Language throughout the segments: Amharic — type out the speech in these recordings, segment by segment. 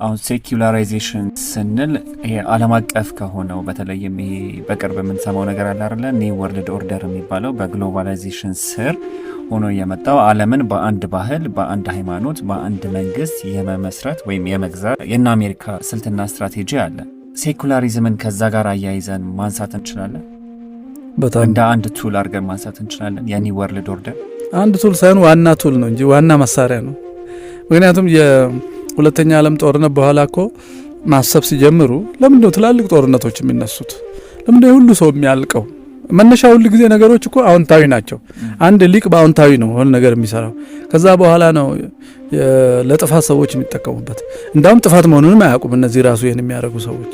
አሁን secularization ስንል ይሄ ዓለም አቀፍ ከሆነው፣ በተለይም ይሄ በቅርብ የምንሰማው ነገር አለ አይደለ? New World Order የሚባለው በ globalization ስር ሆኖ የመጣው ዓለምን በአንድ ባህል፣ በአንድ ሃይማኖት፣ በአንድ መንግስት የመመስረት ወይም የመግዛት የእነ አሜሪካ ስልትና ስትራቴጂ አለ። Secularism ን ከዛ ጋር አያይዘን ማንሳት እንችላለን። በጣም። እንደ አንድ tool አድርገን ማንሳት እንችላለን። የ New World Order። አንድ tool ሳይሆን ዋና tool ነው እንጂ፣ ዋና መሳሪያ ነው። ምክንያቱም የሁለተኛ ዓለም ጦርነት በኋላ እኮ ማሰብ ሲጀምሩ ለምንድነው ትላልቅ ጦርነቶች የሚነሱት? ለምንድነው የሁሉ ሰው የሚያልቀው? መነሻ ሁል ጊዜ ነገሮች እኮ አዎንታዊ ናቸው። አንድ ሊቅ በአዎንታዊ ነው የሆነ ነገር የሚሰራው። ከዛ በኋላ ነው ለጥፋት ሰዎች የሚጠቀሙበት። እንዳውም ጥፋት መሆኑንም አያውቁም እነዚህ ራሱ ይህን የሚያደርጉ ሰዎች።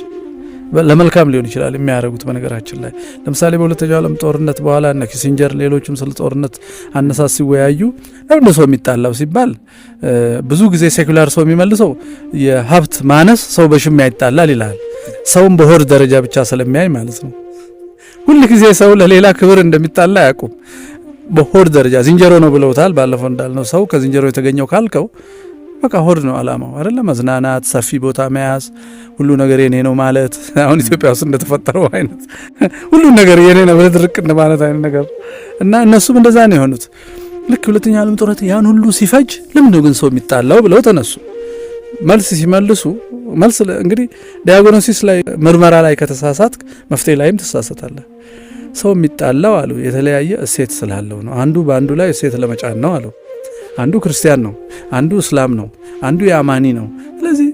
ለመልካም ሊሆን ይችላል የሚያደርጉት። በነገራችን ላይ ለምሳሌ በሁለተኛው ዓለም ጦርነት በኋላ እነ ኪሲንጀር ሌሎችም ስለ ጦርነት አነሳስ ሲወያዩ ለምንድን ሰው የሚጣላው ሲባል ብዙ ጊዜ secular ሰው የሚመልሰው የሀብት ማነስ ሰው በሽሚያ ይጣላል ይላል። ሰውን በሆድ ደረጃ ብቻ ስለሚያይ ማለት ነው። ሁል ጊዜ ሰው ለሌላ ክብር እንደሚጣላ አያውቁም። በሆድ ደረጃ ዝንጀሮ ነው ብለውታል። ባለፈው እንዳልነው ሰው ከዝንጀሮ የተገኘው ካልከው በቃ ሆድ ነው አላማው አይደለ? መዝናናት፣ ሰፊ ቦታ መያዝ፣ ሁሉ ነገር የኔ ነው ማለት፣ አሁን ኢትዮጵያ ውስጥ እንደተፈጠረው አይነት ሁሉ ነገር የኔ ነው ብለህ ድርቅ ማለት አይነት ነገር። እና እነሱም እንደዛ ነው የሆኑት። ልክ ሁለተኛ ዓለም ጦርነት ያን ሁሉ ሲፈጅ ለምን ነው ግን ሰው የሚጣላው ብለው ተነሱ። መልስ ሲመልሱ፣ መልስ እንግዲህ diagnosis ላይ፣ ምርመራ ላይ ከተሳሳትክ መፍትሄ ላይም ትሳሳታለህ። ሰው የሚጣላው አሉ የተለያየ እሴት ስላለው ነው። አንዱ በአንዱ ላይ እሴት ለመጫን ነው አሉ። አንዱ ክርስቲያን ነው፣ አንዱ እስላም ነው፣ አንዱ የአማኒ ነው። ስለዚህ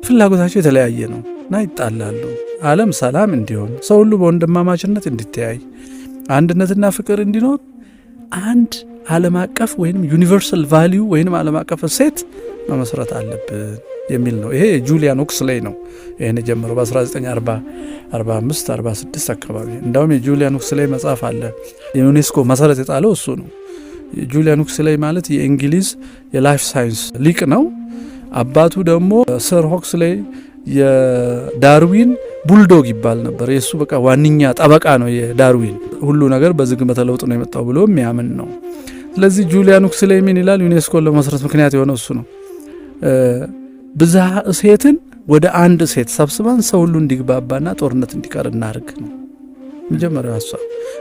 ፍላጎታቸው የተለያየ ነው እና ይጣላሉ። ዓለም ሰላም እንዲሆን፣ ሰው ሁሉ በወንድማማችነት እንዲተያይ፣ አንድነትና ፍቅር እንዲኖር አንድ ዓለም አቀፍ ወይም universal value ወይም ዓለም አቀፍ እሴት መመስረት አለብን የሚል ነው። ይሄ የጁሊያን ሁክስሌይ ነው ይህን የጀመረው በ1945 46 አካባቢ። እንዳውም የጁሊያን ሁክስሌይ መጽሐፍ አለ። የዩኔስኮ መሰረት የጣለው እሱ ነው። ጁሊያን ሁክስሌይ ማለት የእንግሊዝ የ life science ሊቅ ነው። አባቱ ደግሞ ሰር ሁክስሌይ የዳርዊን bulldog ይባል ነበር። የእሱ በቃ ዋነኛ ጠበቃ ነው። የዳርዊን ሁሉ ነገር በዝግመተ ለውጥ ነው የመጣው ብሎ የሚያምን ነው። ስለዚህ ጁሊያን ሁክስሌይ ምን ይላል? ዩኔስኮን ለመመስረት ምክንያት የሆነው እሱ ነው። ብዝሃ እሴትን ወደ አንድ እሴት ሰብስበን ሰው ሁሉ እንዲግባባና ጦርነት እንዲቀር እናርግ ነው መጀመሪያው ሀሳብ።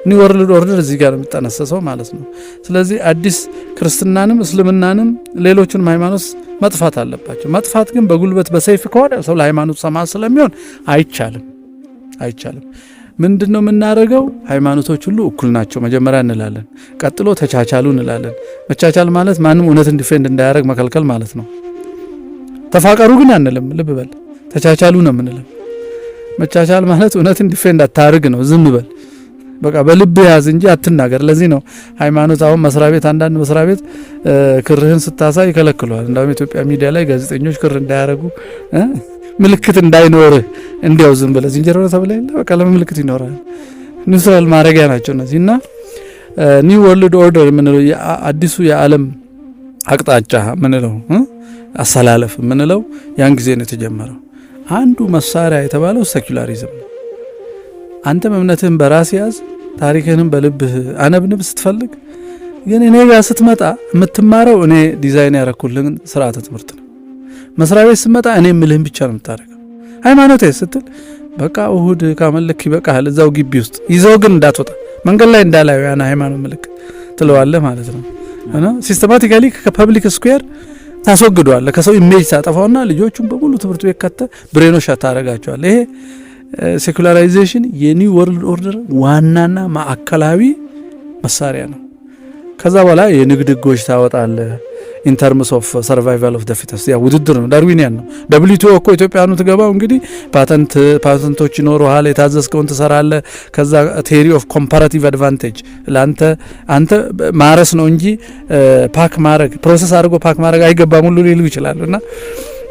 New World Order እዚህ ጋር የሚጠነሰሰው ማለት ነው። ስለዚህ አዲስ ክርስትናንም እስልምናንም ሌሎቹንም ሃይማኖት መጥፋት አለባቸው። መጥፋት ግን በጉልበት በሰይፍ ከሆነ ሰው ለሃይማኖቱ ሰማዕት ስለሚሆን አይቻልም፣ አይቻልም። ምንድን ነው የምናደርገው? ሃይማኖቶች ሁሉ እኩል ናቸው መጀመሪያ እንላለን። ቀጥሎ ተቻቻሉ እንላለን። መቻቻል ማለት ማንም እውነትን defend እንዳያደርግ መከልከል ማለት ነው። ተፋቀሩ ግን አንልም። ልብ በል፣ ተቻቻሉ ነው የምንለው። መቻቻል ማለት እውነትን defend አታርግ ነው። ዝም በል በቃ፣ በልብ ያዝ እንጂ አትናገር። ለዚህ ነው ሃይማኖት አሁን መስሪያ ቤት፣ አንዳንድ መስሪያ ቤት ክርህን ስታሳይ ይከለክለዋል። እንዳውም ኢትዮጵያ ሚዲያ ላይ ጋዜጠኞች ክር እንዳያረጉ፣ ምልክት እንዳይኖርህ፣ እንዲያው ዝም ብለህ ዝንጀሮ ተብለህ የለ በቃ ለምን ምልክት ይኖራል? Neutral ማድረጊያ ናቸው እነዚህ። እና New World Order የምንለው፣ አዲሱ የዓለም አቅጣጫ የምንለው፣ አሰላለፍ የምንለው ያን ጊዜ ነው የተጀመረው። አንዱ መሳሪያ የተባለው secularism ነው። አንተም እምነትህን በራስህ ያዝ፣ ታሪክህንም በልብህ አነብንብ ስትፈልግ፣ ግን እኔ ጋር ስትመጣ የምትማረው እኔ ዲዛይን ያረኩልህን ስርዓተ ትምህርት ነው። መስሪያ ቤት ስትመጣ እኔ የምልህን ብቻ ነው የምታደርገው። ሃይማኖቴ ስትል በቃ እሁድ ካመለክ ይበቃሃል። እዛው ግቢ ውስጥ ይዘው ግን እንዳትወጣ፣ መንገድ ላይ እንዳላዩ ያን ሃይማኖት ምልክት ትለዋለህ ማለት ነው። እና systematically ከ public square ታስወግደዋለህ። ከሰው image ታጠፋውና ልጆቹን በሙሉ ትምህርት ቤት ከተህ brainwash ታደርጋቸዋለህ። ይሄ secularization የ New World Order ዋናና ማዕከላዊ መሳሪያ ነው። ከዛ በኋላ የንግድ ህጎች ታወጣለህ። In terms of survival of the fittest፣ ያ ውድድር ነው፣ Darwinian ነው። WTO እኮ ኢትዮጵያኑ ትገባው እንግዲህ ፓተንቶች ይኖሩሃል፣ የታዘዝከውን ትሰራለህ። ከዛ theory of comparative advantage ለአንተ አንተ ማረስ ነው እንጂ pack ማድረግ፣ process አድርጎ pack ማድረግ አይገባም ሁሉ ሊሉ ይችላሉ። እና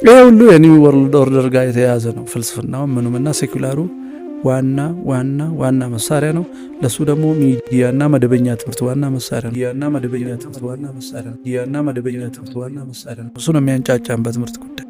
ይሄ ሁሉ የ New World Order ጋር የተያያዘ ነው ፍልስፍናው ምኑም። እና secular ኡ ዋና ዋና ዋና መሳሪያ ነው። ለሱ ደግሞ ሚዲያና መደበኛ ትምህርት ዋና መሳሪያ ነው። ሚዲያና መደበኛ ትምህርት ዋና መሳሪያ ነው። ሚዲያና መደበኛ ትምህርት ዋና መሳሪያ ነው። እሱ ነው የሚያንጫጫን በትምህርት ጉዳይ።